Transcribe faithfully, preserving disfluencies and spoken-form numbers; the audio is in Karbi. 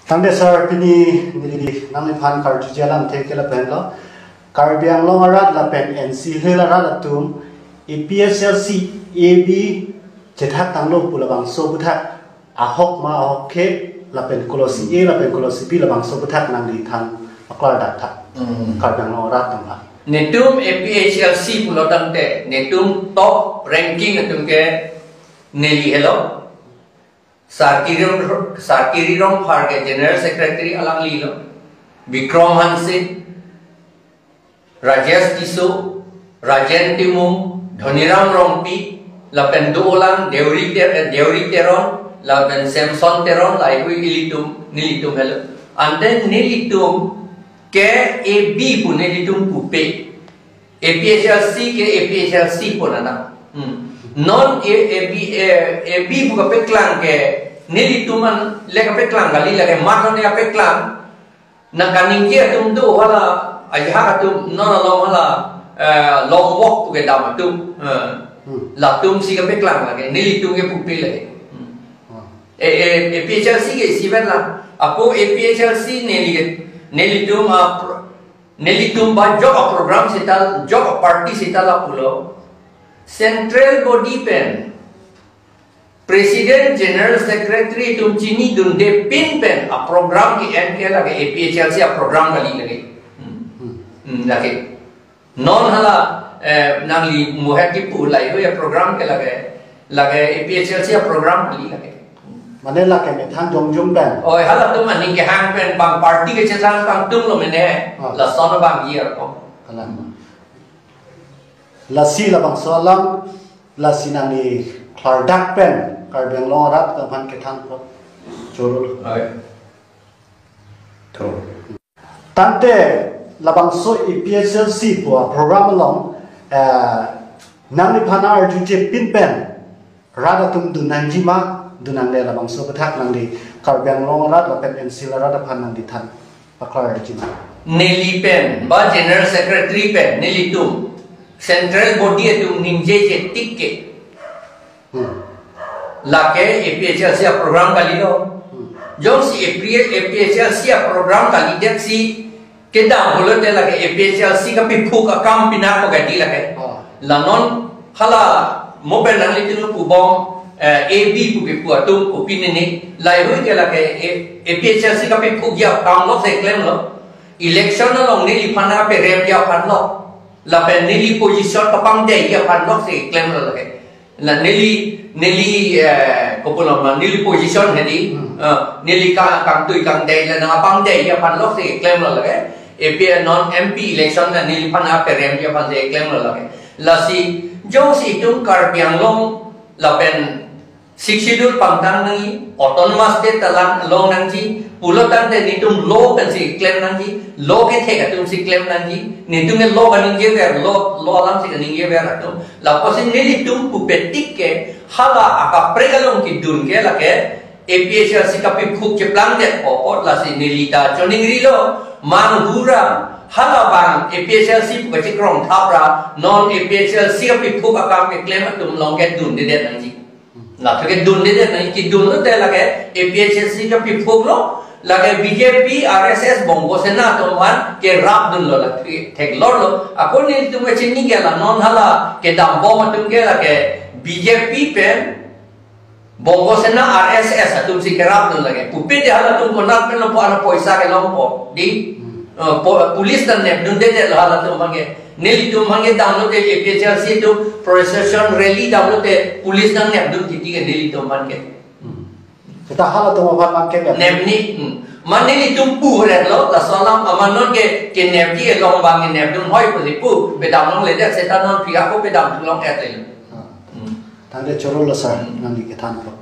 Tangte sir, pini neli nangliphan karjuji alamthe ke lahenlo. Karbi Anglong arat lapen N C Hills arat atum A P H L C A B chethak tanglo pu labangso aputhak ahok ma ahokhe lapen kolosi A lapen kolosi B labangso aputhak nangliphan paklardak tha. Hmm. Karbi Anglong arat atum ha. Netum A P H L C pulo tangte, netum top ranking atum ke neli helo. Sar Kiron, Sar Kiri Rongphar ke General Secretary alanglilo. Bikram Hanse, Rajesh Tisso, Rajen Timung, Dhoniram Rongpi, lapen dolang Deuri Ter-, Deuri Teron, lapen Samson Teron, lahei ilitum, nelitum helo. Ante nelitum ke A B pu nelitum pupe. A P H L C ke A P H L C pu nana. Hmm. Non A, A B, eh, A B pu kapeklang ke nelitum an le kapeklang kali lake mat non kapeklang. Nang kaningje atum do hala, ajahak atum non along hala, eh, long walk pu kedam atum. Eh, Hmm. Latum si kapeklang lake, nelitum ke pupe lake. Hmm. Hmm. Eh, eh, A P H L C ke isivet lang. Ako A P H L C neli ke, nelitum a pro-, nelitum ba jok a program seta, jok a party seta lapulo. Central body pen President, General Secretary atum chinidunde pin pen a program ke-en ke lake A P H L C a program kali lake. Hmm. Hmm, lake. Non hala, eh, nangli muhet kipu lahei a program ke lake, lake A P H L C a program kali lake. Mane lake methang jongjong pen. Oi, halatum aning kehang pen bang party kechethang tangtunglo mene. Ah. Lason abang year ko. Kalang. Lasi labangso alam, lasi nangli klardak pen Karbi Anglong arat atum aphan kethan po. Choro. Oi. Tho. Tangte labangso A P H L C pu a program along, eh, nangliphan arjuje pin pen rat atum dun nangji ma, dun nangne, labangso aputhak nangli Karbi Anglong arat lapen N C Hills arat aphan nangli than paklarji ma. Neli pen, ba General Secretary pen, nelitum, central body atum ningjeje tik ke. Hmm. Lake A P H L C a program kalilo. Hmm. Jongsi A P, A P H L C a program kalidet si kedam pulote lake A P H L C kapiphuk akam pinak ko kadi lake. Oh. La non hala mo pen nanglitum pubom, eh, A B pu kipu atum kopi nene. Lahei ke lake A-, A P H L C kapiphukji akam lo si klemlo. Election along neliphan aperemji aphan lo. Lapen neli position kapangdeiji aphan lo si klemlo lake. La neli, neli, eh, kopulo ma, neli position hedi, Hmm. eh, neli ka-, kangtui kangdei la nangpangdeiji aphan lo si klemlo lake. A P non M P election la neliphan aperemji aphan si klemlo lake. Lasi jongsi itum Karbi Anglong lapen Sixth Schedule pangtang nangji, Autonomous State ta lang long nangji, pulo tangte netum law pensi klem nangji, law kethek atum si klem nangji, netum ke law kaningjever, law, law alam si kaningjever atum. Lapusi nelitum pupe tik ke, hala akaprek along kedun ke lake, A P H L C kapiphuk cheplangdet apot lasi neli ta choningrilo, manghura, hala bang A P H L C pu kachekrong thapra, non A P H L C kapiphuk akam keklem atum along ke dundedet nangji. Latum ke dundedet nangji, kedun lote lake A P H L C kapiphuklo, lake B J P, R S S, Bongo Sena atum aphan kerapdunlo, lake theklorlo. Ako netum kachini ke la non hala kedambom atum ke lake B J P pen Bongo Sena, R S S atum si kerapdun lake. Pupe de halatum konat pen lo po, ana poisa kelong po. Di, Hmm. eh, po-, police nang nepdundedetlo halatum aphan ke. Nelitum aphan ke damlote A P H L C atum procession rally damlote police nang nepdun titi ke nelitum aphan ke. Hmm. Seta halatum aphan abang ke nep. Nepni, hmm. Mane nelitum puretlo, laso alam aman non ke, kenepji along abang kenepdun hoi pusi pu, pedam longledet seta non phi ako pedam thu long-et le. Ah. Hmm. Tangte chorolo sir, Hmm. nangli kethan po.